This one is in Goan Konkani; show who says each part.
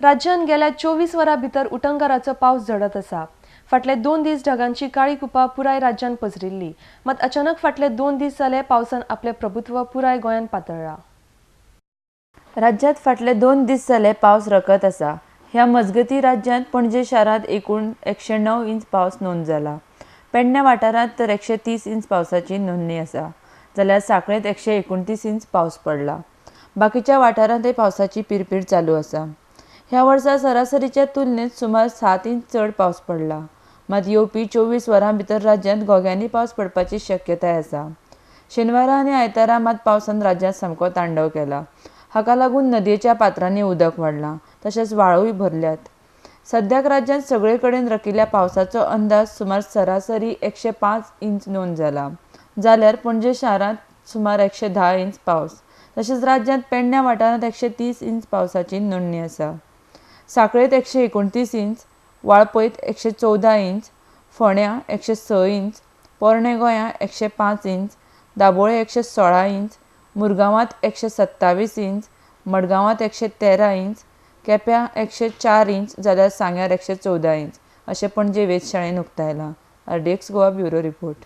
Speaker 1: राज्यांत गेल्या 24 वरां भितर उटंगाराचो पावस झडत आसा. फाटले 2 दीस ढगांची काळी कुपां पुराय राज्यांत पसरिल्ली. मात अचानक फाटले 2 दीस जाले पावसान आपलें प्रभुत्व पुराय गोंयांत पातळ्ळां.
Speaker 2: राज्यांत फाटले 2 दीस जाले पावस रकत आसा. ह्या मजगती राज्यांत पणजे शारांत एकूण 109 इंच पावस नोंद जाला. पेडण्या वाठारांत तर 130 इंच पावसाची नोंदणी आसा, जाल्यार सांखळेंत 129 इंच पावस पडला. बाकीच्या वाठारांतय पावसाची पिरपीर चालू आसा. ह्या वर्सा सरासरीच्या तुलनेत सुमार 7 इंच चड पावस पडला. मात येवपी 24 वरां भितर राज्यांत घोग्यांनी पावस पडपाची शक्यताय आसा. शेनवारा आनी आयतारा मात पावसान राज्यांत सामको तांडव केला. हाका लागून नदयेच्या पात्रांनी उदक वाडलां, तशेंच व्हाळूय भरल्यात. सद्याक राज्यांत सगळे कडेन रकिल्ल्या पावसाचो अंदाज सुमार सरासरी 105 इंच नोंद जाला, जाल्यार पणजे शारांत सुमार 110 इंच पावस, तशेंच राज्यांत पेडण्या वाठारांत 130 इंच पावसाची नोंदणी आसा. सांखळेंत 129 इंच, वाळपयत 114 इंच, फोंड्यां 106 इंच, पोरणे गोंया 105 इंच, दाबोळे 116 इंच, मुरगांवांत 127 इंच, मडगांवांत 113 इंच, केप्यां 104 इंच, जाल्यार सांग्यार 114 इंच अशें Panaji वेधशाळेन उक्तायलां. RDX Goa bureau report.